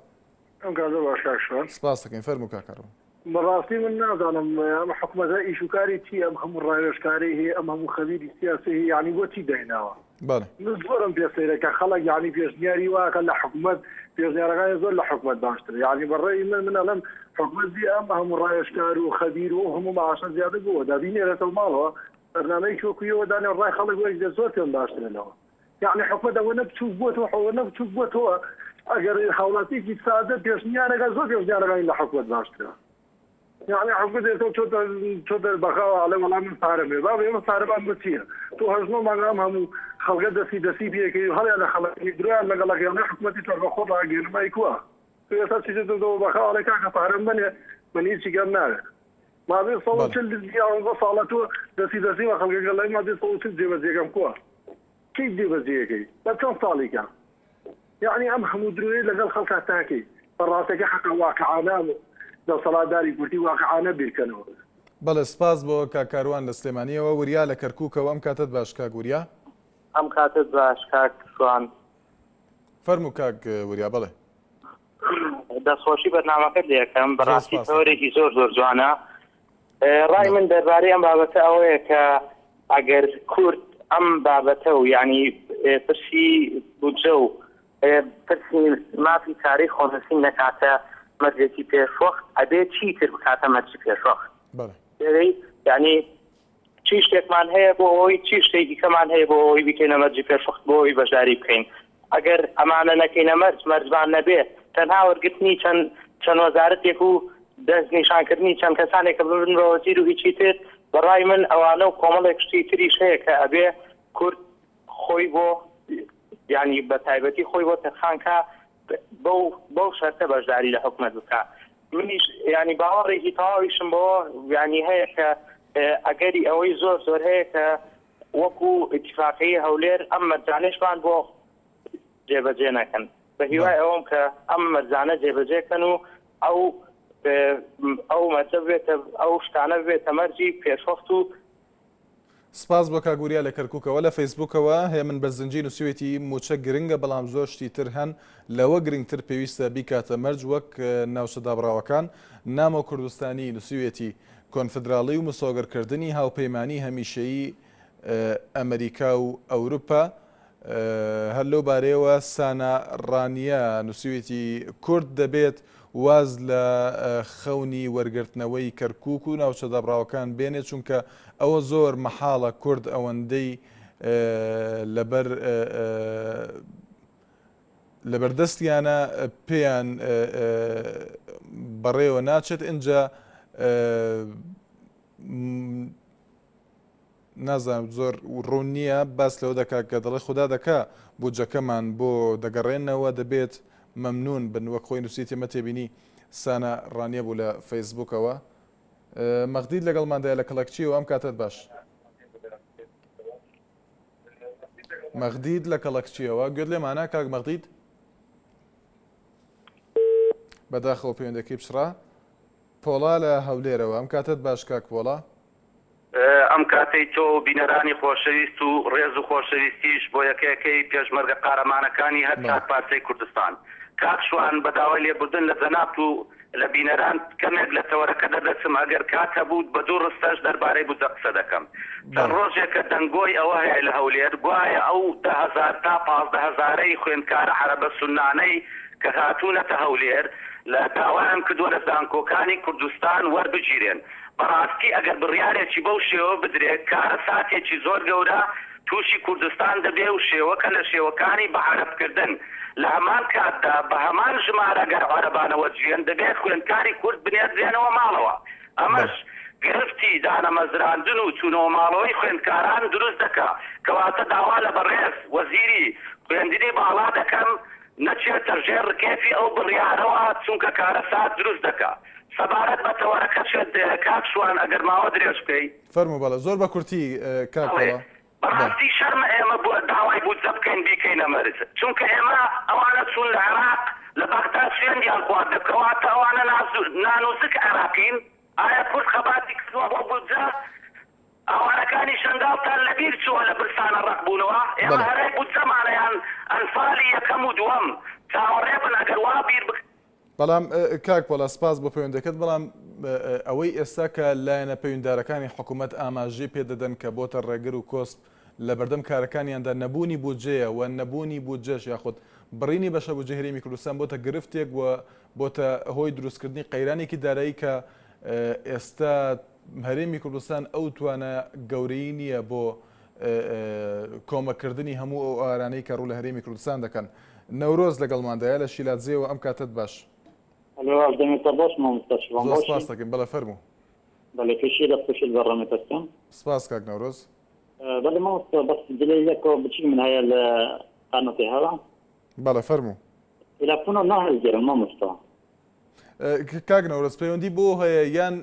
ئەم کاتە باش کاک شوان. سپاست دەکەین فەرموو کاک کاروان. بەڕاستی من نازانم ئەم حکومەتە ئیش و کاری چیە ئەم هەموو ڕاوێژکارەی هەیە ئەم هەموو خەبیری سیاسی هەیە یانی بۆ چی دایناوە بەڵێ. من زۆرم پێ سەیرە کە خەڵک یانی پێشنیاری واکە لە حکومەت پێشنیارەکانی زۆر لە حکومەت باشترە یانی بە ڕێی من من ئەڵێم حکومەت بێ ئەم هەموو ڕاوێژکار و خەبیر و ئەو هەموو معاشە زیادە بۆ دا بینێرێتەوە ماڵەوە بەرنامەیەکی وەکو ئێوە دانێ ڕای خەڵک وەرگرێ زۆر پێم باشترە لەوە. یەعنی حکومەت ئەوەنە بچوک بووەتەوە ئەوەنە بچوک بووەتەوە ئەگەر هاوڵاتیەکی سادە پێشنیارەکە زۆر پێشنیارەکانی لە حکومەت باشترە یعنی حکومەت ئێستا چۆتە چۆتە بەغاوە ئەڵێ وەڵا من پارەم هەیە بابە ئێمە پارەمان بۆ چییە تۆ هەژنۆ مانگ ئەم هەموو خەڵکە دەستی دەستی پێکەی و هەڵیان لە خەڵکی درۆیان لەگەڵەکەی ئەڵێ حکومەتی سەربەخۆ ڕاگەیەنم ئەی کوا تۆ ئێستا چیتە بەغا ئەڵێ کاکە پارەم بەنێ من هیچی کەم ناوێت مادەی 140 یانزە ساڵە تۆ دەستی دەستی بە خەڵکەکە لای مادەی 140 جێبەجێکەم کوا کەی جێبەجێیەکەی بە چەند ساڵیکە یەعنی ئەم هەموو درۆیەی لەگەڵ خەڵکا تاکەی بە ڕاستەکە حەقە واقعانە دەسەڵاتداری کوردی واقعانە بیرکەنەوە. بەڵێ سپاس بۆ کاک کاروان لە سلێمانیەوە، وریا لە کەرکوکەوە ئەم کاتەت باش کاک وریا. ئەم کاتەت باش کاک شوان. فەرموو کاک وریا بەڵێ. دەستخۆشی بەرنامەکەت لێ ئەکەم زۆر بەڕاستی سپاست دەکەم. تەوەرێکی زۆر زۆر جوانە ڕای من دەربارەی ئەم بابەتە ئەوەیە کە ئەگەر کورد ئەم بابەتە و یعنی پرسی بودجە و پرسی مافی چارەی خۆنووسین نەکاتە مەرجێکی پێشوەخت ئەبێ چی تر بکاتە مەرجی پێشوەخت بەڵێ. یعنی چی شتێکمان هەیە بۆ ئەوەی چی شتێکی کەمان هەیە بۆ ئەوەی بیکەینە مەرجی پێشوەخت بۆ ئەوەی بەشداری بکەین ئەگەر ئەمانە نەکەینە مەرج مەرجمان نەبێ تەنها وەرگرتنی چەند چەند وەزارەتێک و دەست نیشانکردنی چەند کەسانێک کە ببن بە وەزیر و هیچی تر بەڕای من ئەوانە و کۆمەڵێک شتی تریش هەیە کە ئەبێ کورد خۆی بۆ یانی بە تایبەتی خۆی بۆ تەرخان کا بەو بەو شەرتە بەشداری لە حکومەت بکا منیش یانی باوەڕێکی تەواویشم بەوە یانی هەیە کە ئەگەری ئەوەی زۆر زۆر هەیە کە وەکو ئیتیفاقیی هەولێر ئەم مەرجانەیشمان بۆ جێبەجێ نەکەن بە هیوای ئەوەم کە ئەم مەرجانە جێبەجێ کەن و ئەو ئەو مەرجە ببێتە ئەو شتانە ببێتە مەرجی پێشوەخت و سپاس بۆ کاک وریا لە کەرکوکەوە. لە فەیسبوکەوە هێمن بەرزنجی نوسیوێتی موچە گرنگە بەڵام زۆر شتی تر هەن لەوە گرنگتر پێویستە بیکاتە مەرج وەک ناوچە دابڕاوەکان. نامۆ کوردستانی نوسیوێتی. کۆنفدراڵی و مسۆگەرکردنی هاوپەیمانی هەمیشەیی ئەمریکا و ئەوروپا. هەر لەو بارەیەوە سانا ڕانیە نووسیویەتی، کورد دەبێت واز لە خەونی وەرگرتنەوەی کەرکووک و ناوچە دابڕاوەکان بێنێت، چونکە ئەوە زۆر مەحاڵە کورد ئەوەندەی لەبەر لەبەردەستیانە پێیان بەڕێوە ناچێت ئینجا نازانم زۆر ڕوون نییە باس لەوە دەکات کە دەڵێ خودا دەکا بودجەکەمان بۆ دەگەڕێنەوە دەبێت مەمنون بن وەک خۆی نووسیتی ئەمە تێبینی سانا ڕانیە بوو لە فەیسبووکەوە مەغدید لەگەڵماندایە لە کەڵەکچیەوە ئەم کاتەت باش مەغدید لە کەڵەکچیەوە گوێت لێمانە کاک مەغدید بەداخەوە پەیوەندەکەی پچڕا پۆڵا لە هەولێرەوە ئەم کاتەت باش کاک پۆڵا ئەم کاتەی تۆ و بینەرانی خۆشەویست و ڕێز و خۆشەویستیش بۆ یەکەیەکەی پێشمەرگە قارەمانەکانی هەر چار پارچەی کوردستان. کاک شوان بە داوای لێبوردن لە جەنابت و لە بینەران کەمێک لە تەوەرەکە دەردەچم ئەگەر کات هەبوو بە دوو ڕستەش دەربارەی بودجە قسە دەکەم. چەند ڕۆژێکە دەنگۆی ئەوە هەیە لە هەولێر گوایە ئەو 10,000 تا 15 هەزارەی خوێندکارە عەرەبە سوننانەی کە هاتوونەتە هەولێر لە داوایان کردووە لە زانکۆکانی کوردستان وەربگیرێن بەڕاستی ئەگەر بڕیارێکی بەو شێوە بدرێ کارەساتێکی زۆر گەورە تووشی کوردستان دەبێ و شێوەکە لە شێوەکانی بە عەرەب کردن لە هەمان کاتدا بە هەمان ژمارە گەر عەرەبانە وەجیێن دەبێ خوێندکاری کورد بنێردرێنەوە ماڵەوە ئەمەش گرفتی دانەمەزراندن و چوونەوە ماڵەوەی خوێندکاران دروست دەکا کەواتە داوا لە بەڕێز وەزیری خوێندنی باڵا دەکەم نەچێتە ژێر ڕکێفی ئەو بڕیارەوە چونکە کارەسات دروست دەکا. سەبارەت بە تەوەرەکەشت کاک شوان ئەگەر ماوە درێژ بکەی. فەرموو بەڵێ زۆر بە کورتی کاک بەڵێ پۆڵا. بەڕاستی شەرمە ئێمە بۆ داوای بودجە بکەین بیکەینە مەرج چونکە ئێمە ئەوانە چوون لە عێراق لە بەغدا سوێندیان خواردە کەواتە ئەوانە نان و زک عێراقین ئایا کورد خەباتی کردووە بۆ بودجە ئاوارەکانی شەنگاڵتان لەبیر چووە لە برسانە ڕەق بوونەوە؟ ئێمە بەڵێ. هەرای بودجەمانە یان ئەنفالی یەکەم و دووەم؟ چاوەڕێ بن ئەگەر وا بیر بک. بەڵام کاک پۆڵا سپاس بۆ پەیوەندەکەت بەڵام ئەوەی ئێستا کە لایەنە پەیوندارەکانی حکوومەت ئاماژەی پێ دەدەن کە بۆتە ڕێگر و کۆسپ لە بەردەم کارەکانیاندا نەبوونی بودجەیە و نەبوونی بودجەش یاخود بڕینی بەشە بودجەی هەرێمی کوردستان بۆتە گرفتێک و بۆتە هۆی دروستکردنی قەیرانێکی دارایی کە ئێستا هەرێمی کوردستان ئەو توانا گەورەی نییە بۆ کۆمەککردنی هەموو ئەو ئارانەی کە ڕوو لە هەرێمی کوردستان دەکەن. نەورۆز لەگەڵماندایە لە شیلادزێوە ئەم کاتەت باش. ئەلۆ ئەف دەمێتە باش مامۆستا شوان زۆر باشی؟ سپاس دەکەین بەڵێ فەرموو. بەڵێ پێشی دەست خۆشت بە ڕەمێتە بکەم. سپاس کاک نەورۆز. بەڵێ مامۆستا بەس دلەیلەکۆ بچیک من هەیە لە قانەتی هەوا. بەڵێ فەرموو. تەلەفۆنە ناهەلگرم مامۆستا. کاک نەورۆز پەیوەندی بۆ هەیە یان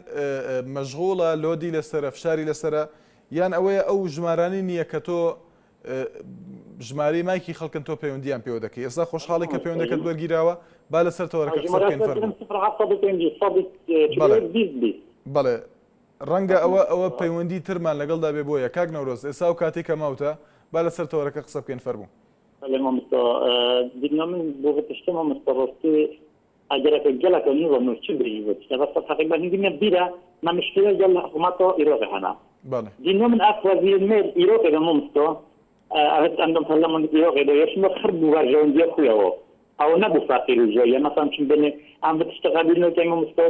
مەشغوڵە لۆدی لەسەرە فشاری لەسەرە یان ئەوەیە ئەو ژمارانی نییە کە تۆ ژمارەی مایکی خەڵکن تۆ پەیوەندیان پێوە دەکەی ئێستا خۆشحاڵی کە پەیوەندەکەت وەرگیراوە با لەسەر تەوەرەکە قسە بکەین فەرموو. بەڵێ بەڵێ ڕەنگە ئەوە ئەوە پەیوەندی ترمان لەگەڵدا بێ بۆیە کاک نەورۆز ئێستا ئەو کاتێک کە ماوتە با لەسەر تەوەرەکە قسە بکەین فەرموو. بەڵێ مامۆستا دیدنا من بۆ تشتە مامۆستا ڕاستی ئەگەرەکە گەلەکە نووە نوو چ بێژی بۆ تشتە بەس تقریبا هندی من بیرە ما مشکلە گەل حکومەتە ئیرۆقێ هەنا بەڵێ دیدنا من ئەف وەزیر مێر ئیرۆقێ بە مامۆستا ئەهت ئەندام پەرلەمان ئیرۆقێ بە یەشمە خڕ بوو بەرژەوەندیە خویەوە ئەوە نەبوو فەقیر و ژۆیە مەسەن چون بنێ ئەم بتشتە قەبیل نۆکەی مامۆستا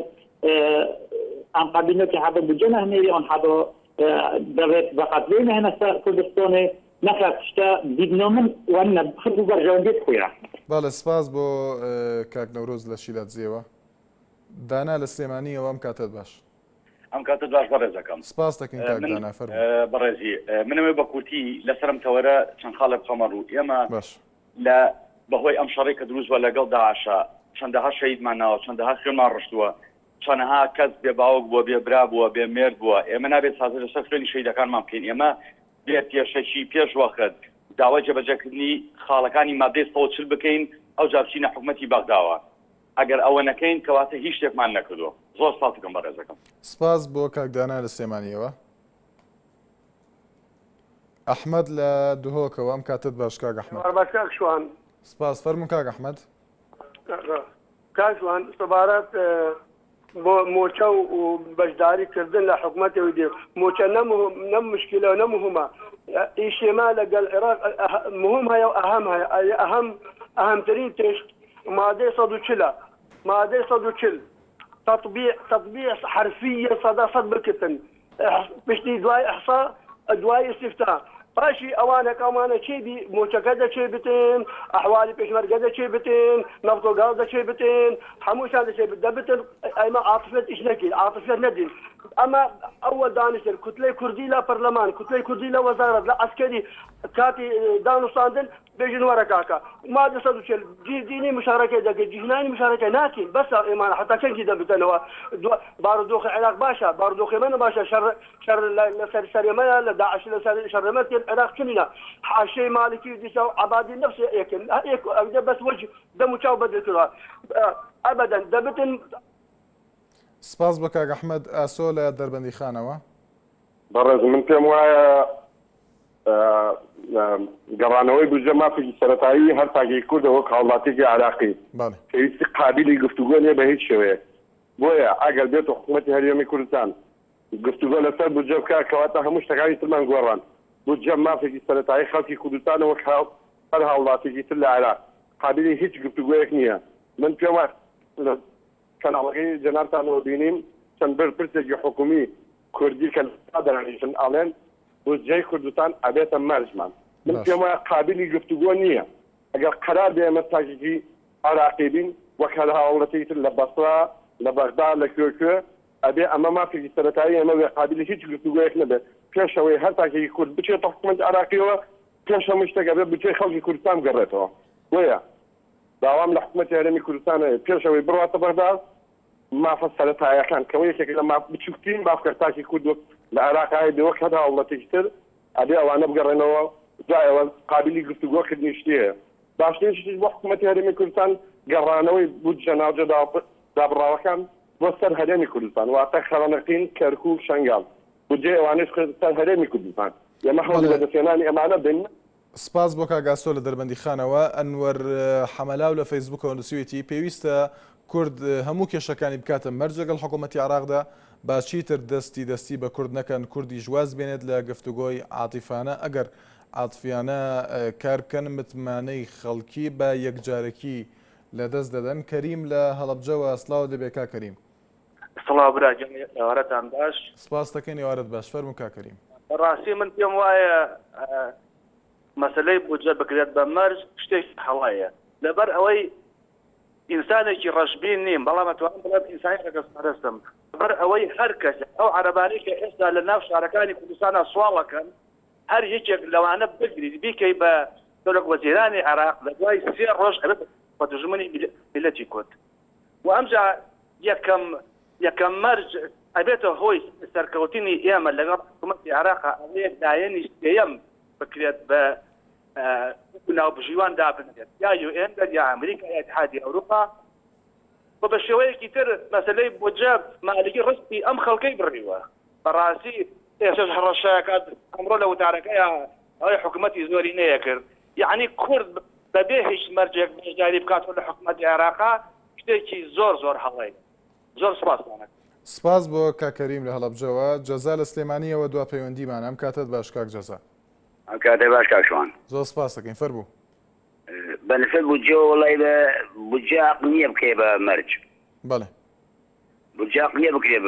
ئەم قەبیل نۆکە حەبە بودجە نەهنێری ئەن حەبە دەڵێت بەقەت لێ نەهێنە سەر کوردستانێ نەخەر تشتە دیدنا من وەنە خڕ بوو بەرژەوەندیت خویە. بەڵێ سپاس بۆ کاک نەورۆز لە شیلادزێوە. دانا لە سلێمانییەوە ئەم کاتەت باش. ئەم کاتەت باش بەڕێزەکەم. سپاس دەکەین کاک من دانا فەرموو. بەڕێزی من ئەمەوێ بە کورتی لەسەر ئەم تەوەرە چەند خاڵێک بخەمە ڕوو. ئێمە باش. لە بەهۆی ئەم شەڕەی کە دروست بووە لەگەڵ داعشا چەندەها شەهیدمان ناوە، چەندەها خوێنمان ڕشتووە، چەنەها کەس بێ باوک بووە، بێ برا بووە، بێ مێرد بووە، ئێمە نابێت سازش لەسەر خوێنی شەهیدەکانمان بکەین، ئێمە بێ پێشەکی پێش وەخت داوای جێبەجێکردنی خاڵەکانی مادەی 140 بکەین ئەوجا بچینە حکومەتی بەغداوە، ئەگەر ئەوە نەکەین کەواتە هیچ شتێکمان نەکردووە. زۆر سپاست دەکەم بەڕێزەکەم. سپاس بۆ کاک دانا لە سلێمانیەوە. ئەحمەد لە دهۆکەوە ئەم کاتەت باش کاک ئەحمەد. باش کاک شوان. سپاس فەرموو کاک ئەحمەد. کاک شوان سەبارەت. بۆ موچە و بەشداری کردن لە حکومەتی و دێ موچە نە نە مشکلە و نە مهمە ئیشێ ما لەگەل عێراق مهم هەیە و ئەهەم هەیە ئەهەم ئەهەمترین تشت مادەی 140 مادەی 140 تطبيع تطبيع حرفيا سەدا سەد بکردن پشتی دوای احصا دوای استفتاء پاشی ئەوانە کامانە چێ بی موچەکە دەچێ بتن ئەحوالی پێشمەرگە دەچێ بتن نەفت و گاز دەچێ بتن هەمووشان دەچێ دەبتن ئەمە عاتفەت ئیش نەکەین عاتفەت نەدین ئەمە ئەوە دانیشتن کوتلەی کوردی لە پەرلەمان کوتلەی کوردی لە وەزارەت لە عەسکەری کاتی دانوستاندن بێژن وەرە کاکە مادە 140 جی دینی مشارەکەی دەکەی جیهنانی مشارەکە ناکەین بەسە ئێمانە حتا چەنگی دەبتەنەوە بارودۆخی عێراق باشە بارودۆخی من باشە شەڕ شەڕ لەسەر سەرێمەیە لە داعش لەسەر شەڕێمە کرد عێراق چنینە حاشەی مالکی و دیسا و عەبادی نفس یەکن یەک ئەودە بەس وەج دەم و چاو بەدل کردوە ئەبەدەن دەبتن سپاس بۆ کاک ئەحمەد ئاسۆ لە دەربەندیخانەوە. بەڕێز من پێم وایە گەڕانەوەی بودجە مافێکی سەرەتایی هەر تاکێکی کوردە وەک هاوڵاتیەکی عێراقی پێویستی قابیلی گفتوگۆ نیە بە هیچ شێوەیەک بۆیە ئەگەر بێت و حکوومەتی هەرێمی کوردستان گفتوگۆ لەسەر بودجە بکات کەواتە هەموو شتەکانی ترمان گۆڕان بودجە مافێکی سەرەتایی خەڵکی کوردستانە وەک هەر هاوڵاتیەکی تر لە عێراق قابیلی هیچ گفتوگۆیەک نیە من پێم وایە لە کەناڵەکەی جەنابتانەوە بینیم چەند بەرپرسێکی حکومی کوردی کە لە دانیشن ئەڵێن بودجەی کوردستان ئەبێتە مەرجمان من پێم وایە قابلی گفتوگۆ نییە ئەگەر قەرار بێ ئێمە تاکێکی عێراقی بین وەک هەر هاوڵاتیەکی تر لە بەسرا لە بەغدا لە کوێ کوێ ئەبێ ئەمە مافێکی سەرەتایی ئێمە بێ قابلی هیچ گفتوگۆیەک نەبێت پێش ئەوەی هەر تاکێکی کورد بچێتە حکومەتی عێراقیەوە پێش هەموو شتێک ئەبێ بودجەی خەڵکی کوردستان بگەڕێتەوە بۆیە داوام لە حکومەتی هەرێمی کوردستان هەیە پێش ئەوەی بڕواتە بەغدا مافە سەرەتایەکان کەوە یەکێک لە ماف بچووکترین ماف کە تاکی کورد وەک لە عێراق هەیە بێ وەک هەر هاوڵاتیەکی تر ئەبێ ئەوانە بگەڕێنەوە دوای ئەوە قابلی گفتوگۆ کردنی شتی هەیە باشترین شتیش بۆ حکومەتی هەرێمی کوردستان گەڕانەوەی بودجە ناوچە دابڕاوەکان بۆ سەر هەرێمی کوردستان واتە خانەقین کەرکوک شەنگال بودجەی ئەوانەیش بخرێتە سەر هەرێمی کوردستان ئێمە هەوڵی بەڵێ. بەدەستهێنانی ئەمانە بدەین. سپاس بۆ کاک ئاسۆ لە دەربەندیخانەوە. ئەنوەر حەمەلاو لە فەیسبووکەوە نووسیویەتی، پێویستە کورد هەموو کێشەکانی بکاتە مەرج لەگەڵ حکوومەتی عێراقدا، با چیتر دەستی دەستی بە کورد نەکەن، کوردیش واز بێنێت لە گفتوگۆی عاتیفانە، ئەگەر عاتفیانە کار بکەن متمانەی خەڵکی بە یەکجارەکی لەدەست دەدەن. کەریم لە هەڵەبجەوە سڵاوت لێبێ کاک کەریم. سڵاو برا گیان ئێوارەتان باش. سپاست دەکەین ئێوارەت باش فەرموو کاک کەریم. بەڕاستی من پێم وایە مەسەلەی بودجە بکرێت بە مەرج شتێکی هەڵەیە لەبەر ئەوەی ئینسانێکی ڕەشبین نیم بەڵام ئەتوانم بڵێم ئینسانی ڕەگەزپەرستم لەبەر ئەوەی هەر کەس ئەو عەرەبانەی کە ئێستا لە ناو شارەکانی کوردستانا سواڵەکەن هەر یەکێک لەوانە بگریت بیکەی بە سەرۆک وەزیرانی عێراق لە دوای سێ ڕۆژ ئەبێت بە دوژمنی میللەتی کورد و ئەمجا یەکەم یەکەم مەرج ئەبێتە هۆی سەرکەوتنی ئێمە لەگەڵ حکوومەتی عێراقا ئەوەیە لایەنی سێیەم بکرێت بە ناوبژیوان دابنرێت یا یوئێن بێت یا ئەمریکا یا ئیتحادی ئەوروپا و بە شێوەیەکی تر مەسەلەی بودجە مالکی ڕستی ئەم خەڵکەی بڕیوە بەڕاستی ئێستاش هەڕەشەکات ئەمڕۆ لە وتارەکەیا ئەوەی حکوومەتی زۆری نەیەکرد یەعنی کورد بەبێ هیچ مەرجێک بەشداری بکات لە حکومەتی عێراقا شتێکی زۆر زۆر هەڵەیە زۆر سوپاستان ئەکەم. سپاس بۆ کاک کەریم لە هەڵەبجەوە. جەزا لە سلێمانییەوە دوا پەیوەندیمانە. ئەم کاتەت باش کاک جەزا. ئەم کاتەت باش کاک شوان. زۆر سپاست دەکەین. فەرموو. بە نسبەت بودجەوە وەڵای بە بودجە هەق نییە بکەیە بە مەرج. بەڵێ. بودجە هەق نییە بکرێ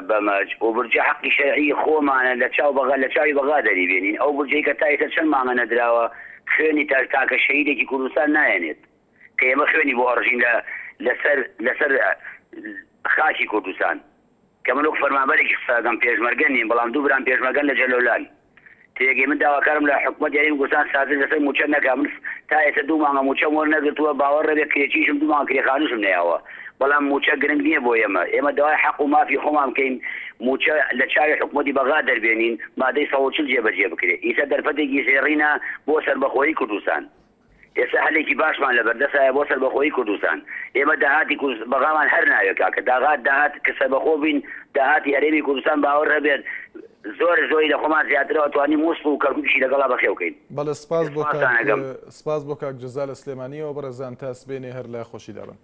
بە مەرج و بودجە حەقی شەرعی خۆمانە لە چاو بەغا لە چاوی بەغا دەری بێنین ئەو بودجەی کە تا ئێستا چەند مانگە نەدراوە خوێنی تا تاکە شەهیدێکی کوردستان نایەنێت کە ئێمە خوێنی بۆ ئەڕژین لە لەسەر لەسەر خاکی کوردستان کە من وەک فەرمانبەرێکی قسە ئەکەم پێشمەرگە نیم بەڵام دوو برام پێشمەرگەن لە جەلەولان تێگەی من داواکارم لە حکومەتی هەرێمی کوردستان سازش لەسەر مووچە نەکا من تا ئێستا دوو مانگە مووچەم وەرنەگرتووە باوەڕ نەبێ کرێچیشم دوو مانگە کرێ خانووشم نەیاوە بەڵام مووچە گرنگ نییە بۆ ئێمە ئێمە داوای حەق و مافی خۆمان بکەین مووچە لە چاوی حکومەتی بەغا دەربێنین مادەی 140 جێبەجێ بکرێ ئیسە دەرفەتێکی زێڕینە بۆ سەربەخۆیی کوردستان ئێستا هەلێکی باشمان لەبەردەستایە بۆ سەربەخۆیی کوردستان. ئێمە داهاتی کورد بەغامان هەر ناوێ کاکە. داغات داهات کە سەربەخۆ بین داهاتی هەرێمی کوردستان باوەر هەبێت زۆر زۆری لە خۆمان زیاترە ئەتوانین موسڵ و کەرکوکیشی لەگەڵا بەخێو کەین. بەڵێ سپاس بۆ سپاستان کاک ئەکەم. سپاس بۆ کاک جەزا لە سلێمانیەوە بەڕێزان تا سبەینێ هەر لە خۆشیدا بن.